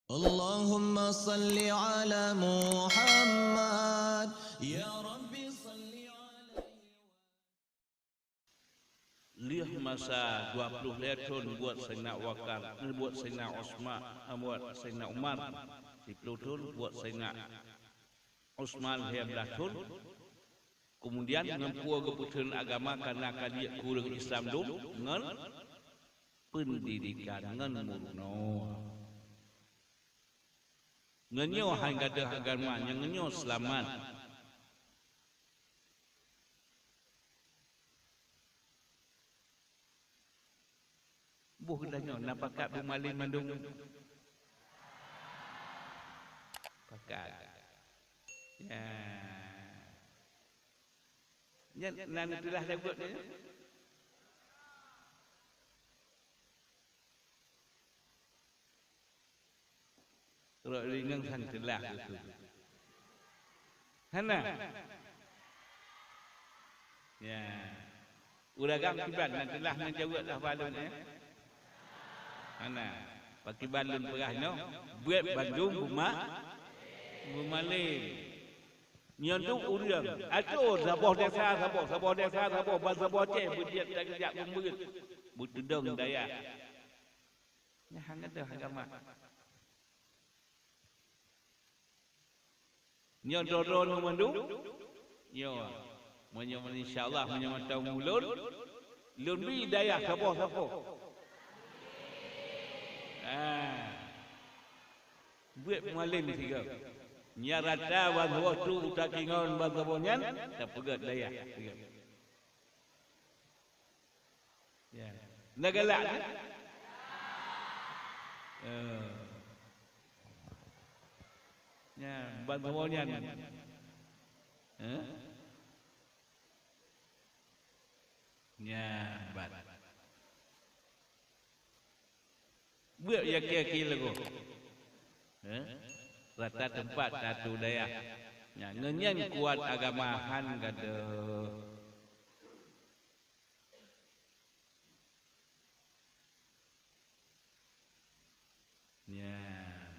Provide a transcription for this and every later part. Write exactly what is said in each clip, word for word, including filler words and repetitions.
Allahumma salli ala Muhammad. Ya Rabbi salli alaihi. Lheueh masa dua ploh lhèe thon buet Saidina Abu Bakar, buet Saidina Utsman, buet Saidina Umar, siplôh thon buet Saidina Utsman lhèe blah thon. Keumudian ngon peue geupeutreun agama, kareuna ka jeuet keu ureueng Islam dum ngon peundidikan, ngon meurunoe. Ngon nyoe hai gadôh agama, ngon nyoe seulamat. Boh geutanyoe na pakat beumalem mandum? Pakat. Ya. Nyan na neuteulah jaweub nyan? Rot ringeung sang teulah keuh. Hana. Ya. Ureueng agam kiban na teulah ngon jaweub lah bak lôn, eh? Hana. Pakiban lôn peugah nyoe, buet bandum beuma-, beumalem. Nyan tu ureueng. Atur saboh desa saboh, saboh desa saboh, ban saboh Aceh beujeuet tajak peumeuet. Beuteudong dayah. Nyan hana teuh agama. Nyoe droe-droe nyoe mandum. Nyoe. Meunyoe, insya Allah, meunyoe mantong ulôn, lôn bri dayah saboh-saboh. Ah. Buet mualem sigoe. Nyang rata ban saboh tu utak ingon ban saboh nyan, tapeugöt dayah sigoe. Ya. Na galak, kan? Eh. Nyan, ban saboh nyan. Eh? Nyan, ban. Beuet yakin-yakin lagoe. Eh? Rata teumpat satu dayah. Nyan, ngon nyan kuat agama han gadôh. Nyan.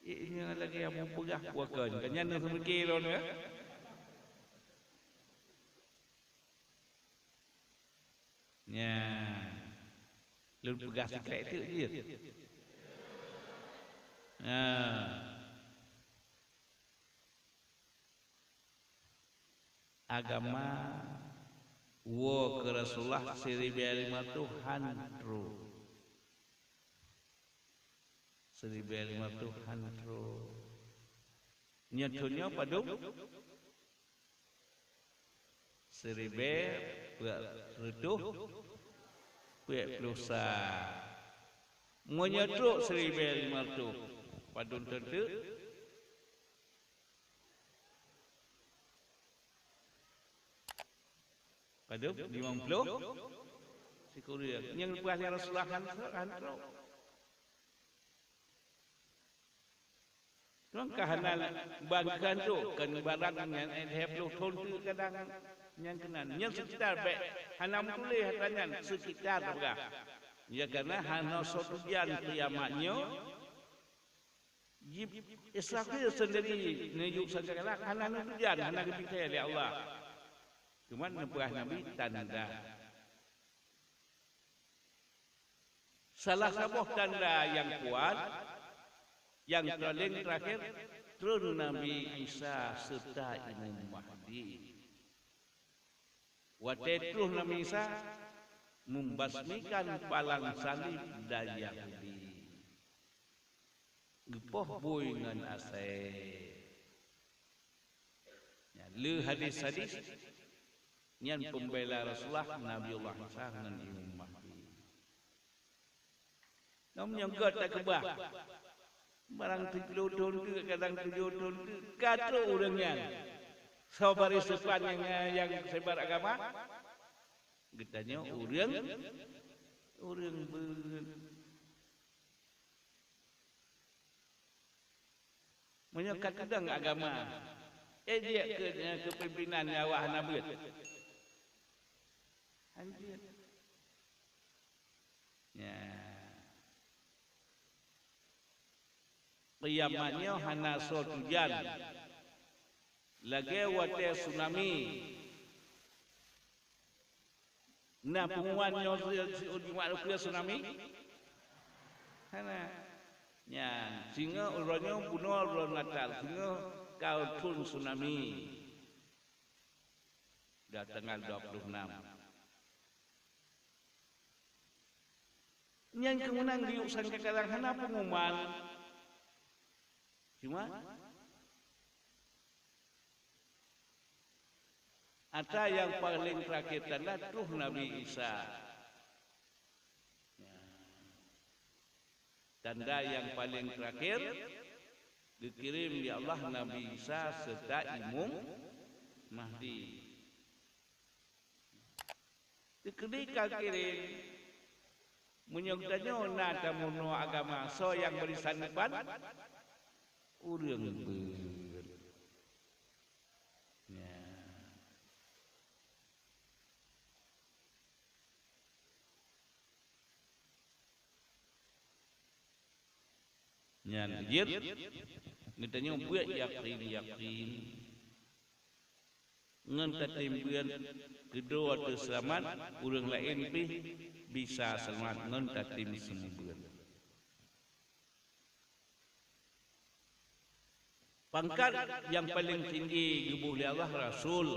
Eh, nyan lagèe nyang mupeugah bukan. Kan nyan seumiké lôn, ya? Nyan. Lôn peugah sikrék teuk jeuet. Nyan. Agama woe keu Rasulullah siribèe limong reutôh han trôk. Siribèe limong reutôh han trôk. Nyoe thôn nyoe padum? Siribèe peuet reutôh peuet ploh sa. Meunyoe trôk siribèe limong reutôh, padum thôn teuk? Padum? Limong ploh sikureueng. Nyang leubeh lé Rasulullah han trôk, han trôk. Nyoe ka hana ban keu han trôk, kan barang nyan, eh, lhèe ploh thôn teuk kadang nyan keunan. Nyan seukitar bèk hana meutuléh atra nyan, seukitar peugah. Ya, kareuna hana soe tujuan kiamat nyoe, Jib Israfil seundiri neuyue sangkakala hana neutujan, hana geubri lé Allah. Teuma neupeugah Nabi tanda. Salah saboh tanda nyang kuat, nyang paleng teurakhé, trôn Nabi Isa seureuta Imam Mahdi. Watèe trôh Nabi Isa membasmikan palang salib dan Yahudi, geupoh bui ngon asèe. Nyan le hadis-hadis nyan peumbela Rasulullah, Nabiullah Isa ngon Imam Mahdi. Ngon meunyoe göt takeubah, barang siplôh thôn teuk, kadang tujoh thôn teuk, ka trôk ureueng nyan. Soe barisan nyang, nyang seubar agama? Geutanyoe ureueng, ureueng beuet. Meunyoe ka teudong agama, eh, jeuet keu, keu pimpinan nyang awak hana beuet. Hanjeuet. Nyan. Kiamat nyoe hana soe tujan, lagée watée tsunami. Na peunguman nyoe si, si, umat rupiah tsunami? Hana. Nyan, singoh uroe nyoe bunoe uroe Natal, singoh ka thon tsunami. Dah tanggal dua puluh enam. Nyan keumeunang geuyue sangka kadang hana peunguman. Cuma ata nyang paleng terakhir tanda troh Nabi Isa. Tanda nyang paleng terakhir geukirém lé Allah Nabi Isa seureuta Imum Mahdi. Teukeudi ka kirém, meunyoe geutanyoe na tameurunoe agama, soe nyang barisan depan? Ureuëng beuet. Nya. Nyan jeuet geutanyoe buet yakin-yakin. Ngon tatem beuet keudroe teuseulamat, ureuëng laén pih bisa seulamat ngon tatem seumeubeuet. Pangkat nyang paleng tinggi geuboh lé Allah rasul,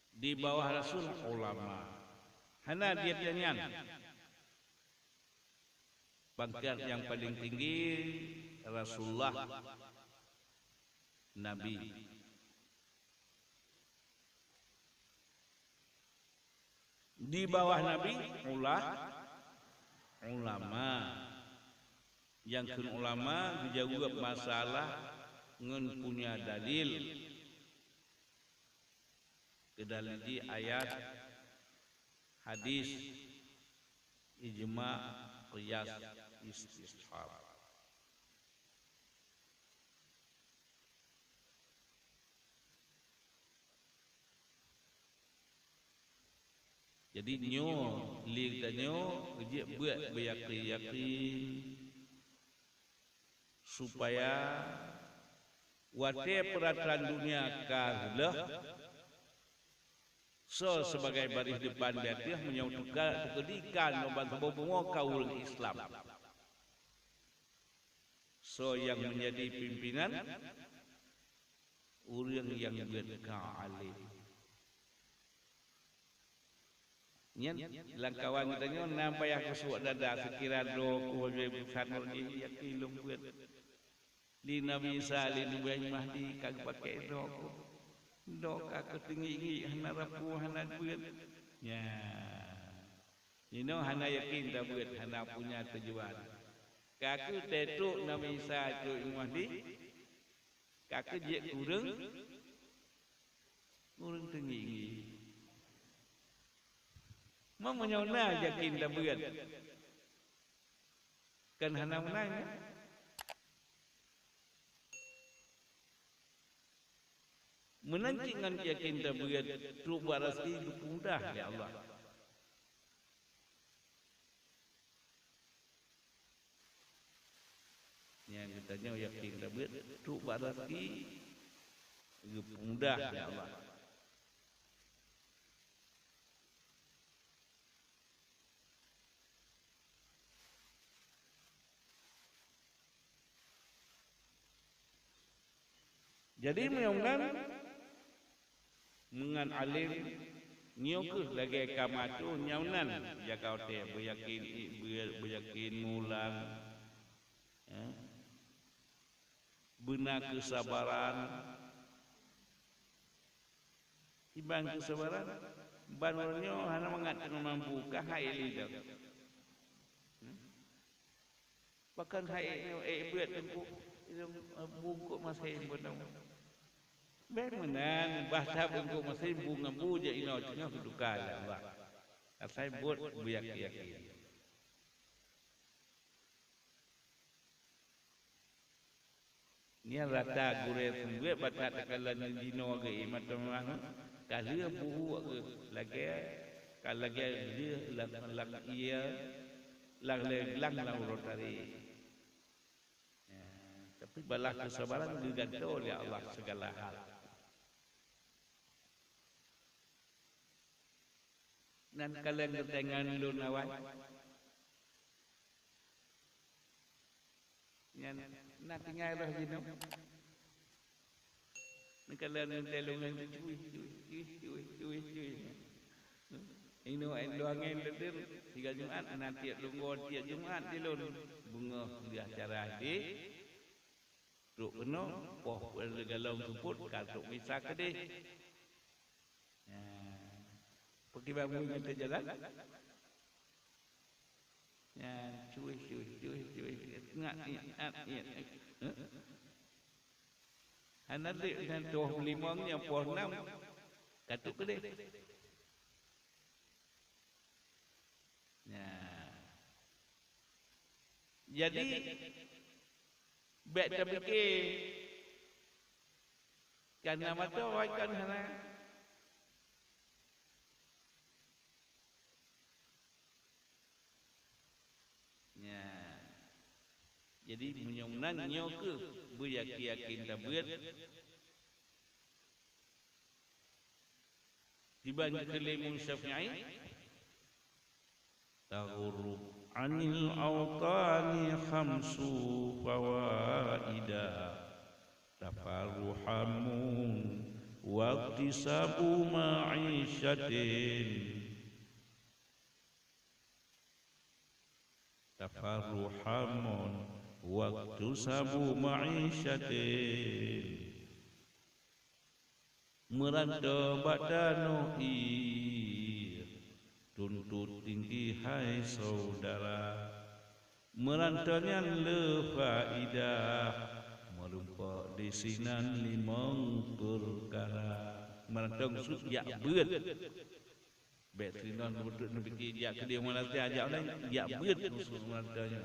di bawah rasul ulama. Hana di ateueh nyan. Pangkat nyang paleng tinggi Rasulullah, Nabi. Di bawah Nabi, ula-, ulama. Nyang kheun ulama geujaweueb masalah ngon punya dalil. Keudalili ayat, hadis, ijma, qiyas, istishab. Jadi nyoe lé geutanyoe jeuet beuet beuyakin-yakin. Supaya watée peuratoran dunia ka reuloh, soe sibagai baréh depan di ateueh meunyoe teuka teukeudi ka nyoe ban saboh bumoe ka ureuëng Islam. Soe nyang meunjadi pimpénan, ureuëng nyang beuet ka além. Nyan, lam kawan geutanyoe na payah keusuak dada, seukira droe ku lagée busan lagée yakin lôn beuet. Lé Nabi Isa, lé Nabi Mahdi ka geupakée droe ku. Droe ka keuteungiek-ngiek, hana rapu, hana beuet. Nyan. Jinoe hana yakin tabeuet, hana punya tujuan. Ka keuh teutrok Nabi Isa, trok Imam Mahdi, ka keuh jeuet keu ureuëng, ureuëng teungiek-ngiek. Meunyoe na yakin tabeuet, kan hana meunan, kan? Meunan cit ngon yakin tabeuet, trok bak raseuki geupeumudah lé Allah. Nyang geutanyoe yakin tabeuet, trok bak raseuki geupeumudah lé Allah. Jadi meunyoe nan meungan além, nyoe kheueh lagée ka meuatur nyang nan jaga watée, beuyakin ié beuet, beuyakin mulang, eh, beuna keusabaran. Iban keusabaran, ban uroe nyoe hana mangat teungoh mampu, ka hai lé dong. Hmm? Pakon hai nyoe, eh, beuet teungku, bungkôk masén beunong. Bék meunan, bah that bungkôk masén bu ngon bu jak inoe teungoh teuka lé Allah. Asai buet beuyakin-yakin. Nyan rata gurée seumeubeuet bak that takalon jinoe geuék mata meuah, ka lheueh buhu geuh lagée, ka lagée lheueh lam, lam ié, lam lé glang lam uroe tarek. Ya, Balaih keusabaran geugantoe lé Allah sigala hal. Nan kaleng geutangan lôn awai. Nyan na tinggai roh jinoe. Nan kaleng geutangan lôn cuih, cuih, cuih, cuih, cuih, cuih. Inoe dua angén leudeueng, tiga Jumat, na tiep lôn goe tiep Jumat di lôn. Beungoh lheueh acara di Trok keunoe, poh galom seupôt ka trok misa keudeh. Nah, pakriban meunyoe teujalan? Nyan, cuih, cuih, cuih, cuih, ngat, ngat, ngat, ngat. Hana lé nyan, poh limong nyan, poh enam ka trok keudeh. Nah. Jadi, bék tapike, kana mata awai kon hana. Nya. Jadi, meunyoe meunan nyoe keuh beuyakin-yakin tabeuet. Kiban keu Imam Syafi'i, "Taghrub anil awtani khamsu fawaida, tafarruhamun waktisabu ma'isyatin." Tafarruhamun waktisabu ma'isyatin. Meuranto bak tanoh ie, tuntot tinggi hai saudara. Meuranto nyan le faidah, meurumpok disinan limong peukara. Meuranto maksud jak beuet. Bék sinoe beutôi neupike jak keudeh Malaysia, jak online, jak beuet musoh meuranto nyoe.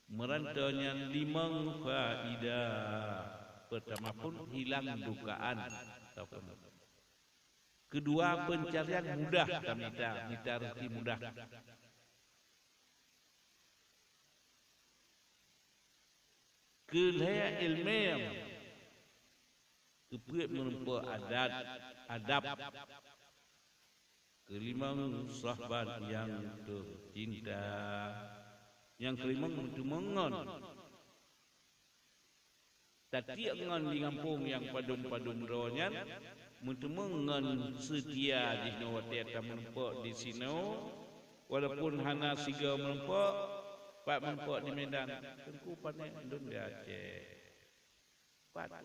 Meuranto nyan limong faidah. Peurtama phon hilang dukaan. Keudua, peuncarian mudah tamita, mita rezeki mudah. Keu lhèe ileumèe, keupeuet meurumpok adat, adab. Keulimong, sahabat nyang teucinta. Nyang keulimong, meuteumèe ngon. Tatiek ngon di gampông nyang padum-padum droe nyan, meuteumèe ngon seutia jih nyoe watèe tameurumpok disinoe, walaupun hana sigoe meurumpok, pat meurumpok di Medan, Teungku, pané lôn di Aceh. Pat,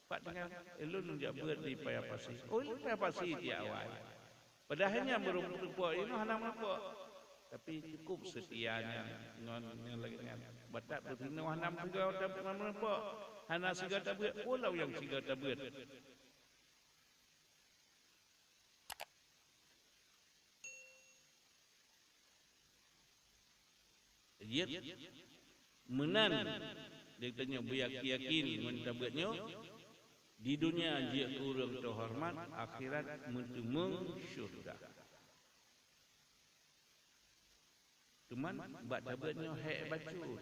pat tinggai, eh, lôn jak beuet di Paya Pasi. Oh, lôn Paya Pasi tiep awai. Padahai nyan barô meurumpok, inoe hana meurumpok. Tapi cukup seutia nyan ngon nyang lagèe nyan. Batat beutinoe hana sigoe tabeuet, hana meurumpok. Hana sigoe tabeuet, pulang nyang sigoe tabeuet. Jeuet meunan, geutanyoe beuyakin-yakin ngon tabeuet nyoe, di dunia jeuet keu ureueng teuhoreumat, akhirat meuteumèe syeuruga. Teuma bak tabeuet nyoe hék bacut.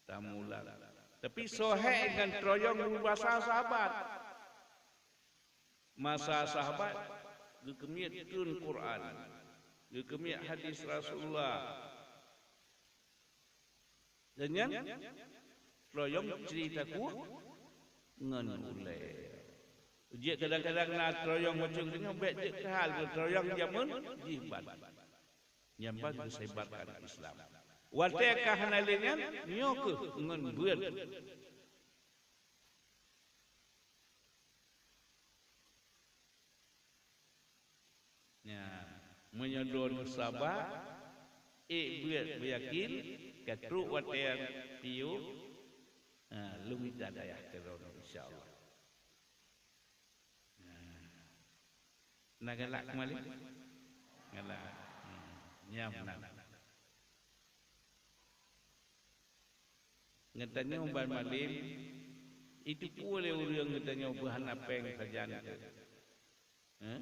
Tamulang. Tapi soe hék ngon teuruyong beubasa sahabat. Masa sahabat geukeumiet kheun Quran, geukeumiet hadis Rasulullah. Dan nyan teuruyong cerita kueh ngon ulèe. Jeuet kadang-kadang na teuruyong macam nyoe, bèk jeuet keu hal, teuruyong jameun jih ban. Nyan ban geusebarkan Islam. Watèe ka hana lé nyan, nyoe keuh ngon beuet. Nyan, meunyoe droeneuh saba, ék beuet beuyakin, ka trok watèe piôh, ha, lôn mita dayah keu droeneuh, insya Allah. Nah. Na galak keumalé? Galak. Hmm. Nyam na. Geutanyoe ban malém, jiteupeue lé ureueng geutanyoe beuhana péng sajan teuh. Heh?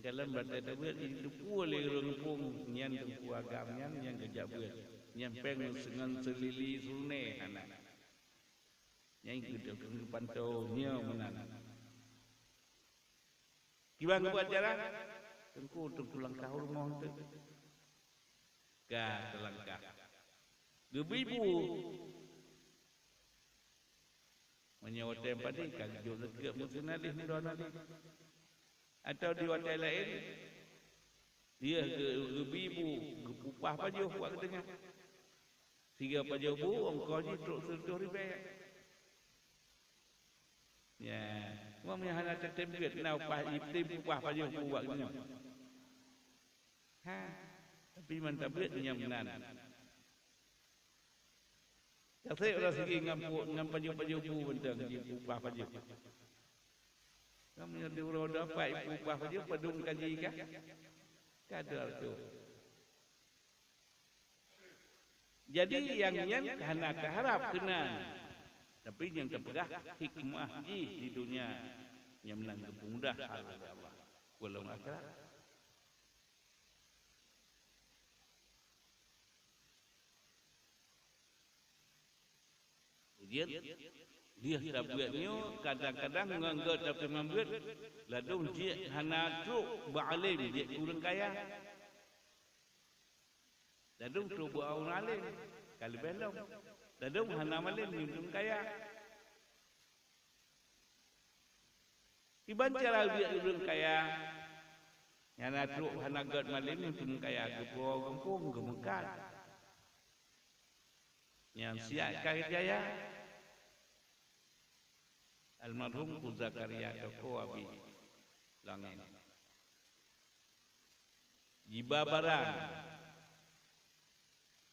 Kalon batèe tabeuet, jiteupeue lé ureueng muphom nyan teungku agam nyan nyang geujak beuet. Nyan péng seungon seulili seureuné hana. Nyang geupantô nyoe meunan. Kiban buet acara, teungku, teungku langkah u rumoh teuk. Ka teulangkah. Geubri bu. Meunyoe watée padé ka geujok leukeue meuseunadih muda nadih. Atau di watée laén, dia geu-, geubri bu, geupupah pajoh bak geuteungoh. Siga pajoh bu, ongkoh jih trok sireutôh ribée. Ya, wong nyang hana tatem gét na upah item upah pajoh bu bak geuteungoh. Ha, tapi mantap gét nyang meunan. Tasek ureuëng sigi ngon pu-, ngon pajoh-pajoh bu mantong jipeupah pajoh. Kamu nyang di uroe dapat ipeupah pajoh padum kaji ka? Kada tu. Jadi nyang nyan hana taharap keunan, tapi nyang tapeugah hikmah jih di dunia nyang meunan geupeumudah hal lé Allah. Golom akhirat. Ujian, lieh tabeuet nyoe kadang-kadang ngon gét tapi mambeuet, ladôm jeuet hana trok bak além jeuet keu ureuëng kaya. Ladôm trok bak ureuëng além ka leubeh lom. Ladôm hana malém ngon ureuëng kaya. Kiban cara biet ureuëng kaya, nyang na trok hana gét malém ngon ureuëng kaya geupuwoe gampông geumeukat. Nyang siat ka geujaya, almarhum Pu Zakaria toko Abi Langét. Jiba barang,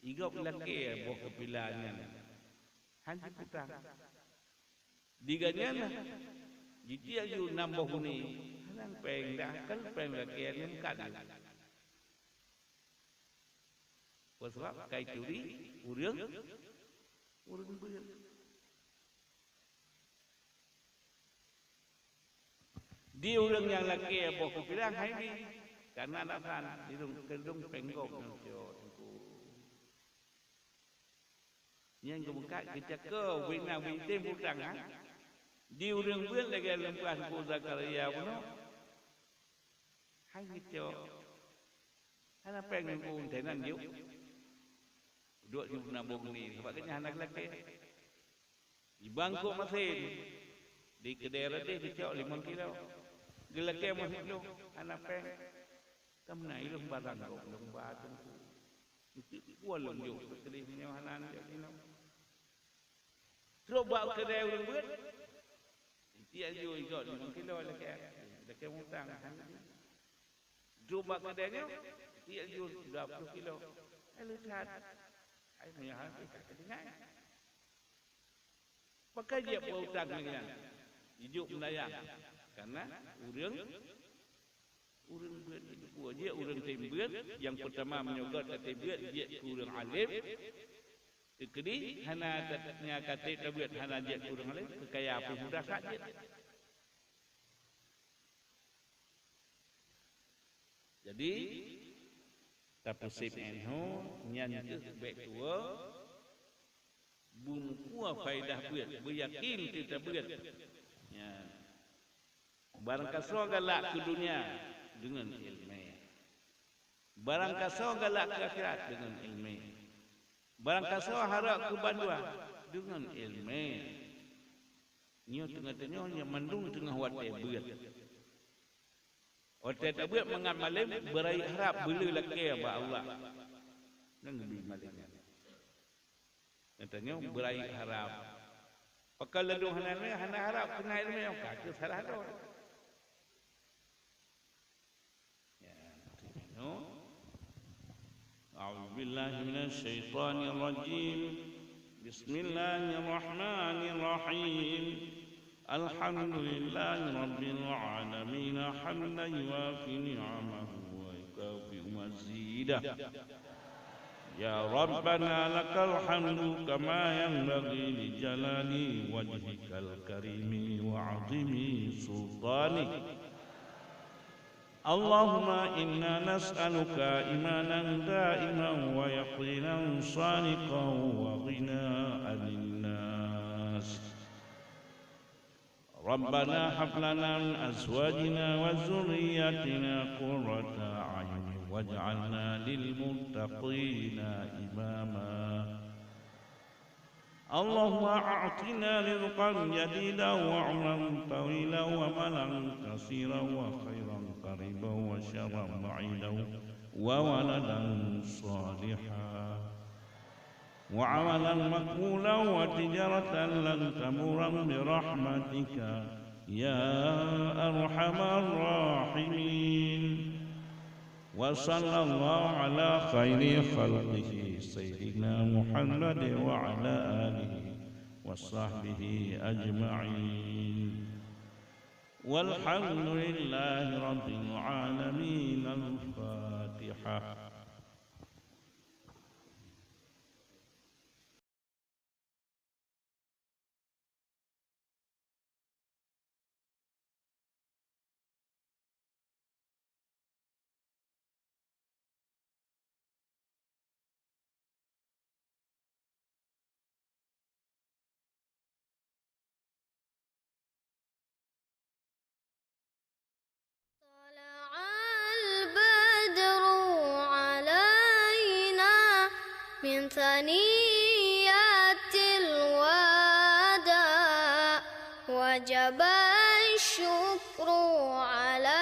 igop lakée boh keupila nyan, han jiputang. Di gobnyan jitiek ju nam boh guni, hana péng dah, kan péng lakée nyan kat ju. Peue sabab? Kai turi ureuëng, ureuëng beuet. Di ureuëng nyang lakée boh keupila hai bi, karena alasan di lôn keudong péng gob nyoe cok teungku. Nyang geumeukat geucakeu, bina binteng butang, ha? Di ureuëng beuet lagée leumpah Teungku Zakaria bunoe. Hai ngicok. Hana péng Teungku, teunan jok. Duek ju nabong ni, sabab geuhnyan hana geulakée. Di bangkok masin, di keudée reudeh geucok limong kilo. Geulakée meusiplôh, hana péng. Ka meunan ilôn barang gob lôn ba Teungku. Meuteuk kuah lôn jok, keudeh meunyoe hana jok inoe. Trok bak keudée ureuëng beuet, tiek ju igok limong kilo lakée, lakée mutang hana jih. Trok bak keudée nyoe, tiek ju dua ploh kilo. Hai leuchat. Hai meunyoe hana jih ka keudingai. Pakon jeuet peu utang lagée nyan? Jijok meudayang. Karena ureuëng, ureuëng beuet itu peue jeuet ureuëng tem beuet, nyang peutama meunyoe gét ka tem beuet jeuet keu ureuëng além. Teukeudi hana ta-, nyang ka tem tabeuet hana jeuet keu ureuëng além, keu kaya pih mudah that jeuet. Jadi, tapeuseb nyoe nyan keuh bék tuwoe, beumeukuah faedah beuet, beuyakin teutabeuet. Nyan. Barangkasoe galak keu dunia deungon iéleumé. Barangkasoe galak keu akhirat deungon iéleumé. Barangkasoe harab keu bandua deungon iéleumé. Nyoe teungoh-teungoh nyoe mandum teungoh watée beuet. Watée tabeuet mangat malém beurayeuk harab beuleu lakée bak Allah. Ngon geubi malém nyan. Geutanyoe beurayeuk harab. Pakon ladôm hana iéleumé, hana harab keunan iéleumé, ka kheueh salah lôn. Ya, geutanyoe. أعوذ بالله من الشيطان الرجيم. بسم الله الرحمن الرحيم. الحمد لله رب العالمين، حمدا يوافي نعمه ويكافئ مزيده. يا ربنا لك الحمد كما ينبغي لجلال وجهك الكريم وعظيم سلطانك. اللهم إنا نسألك إيمانا دائما ويقينا صادقا وغنى عن الناس. ربنا هب لنا من أزواجنا وذرياتنا قرة أعين واجعلنا للمتقين إماما. اللهم أعطنا رزقا جديدا وعمرا طويلا ومالا كثيرا وخيرا قريبا وشرا بعيدا وولدا صالحا وعملا مقبولا وتجارة لن تبور برحمتك يا أرحم الراحمين. وصلى الله على خير خلقه سيدنا محمد وعلى آله وصحبه أجمعين. والحمد لله رب العالمين. الفاتحة. طلع البدر علينا من ثنيات الوداع، وجب الشكر على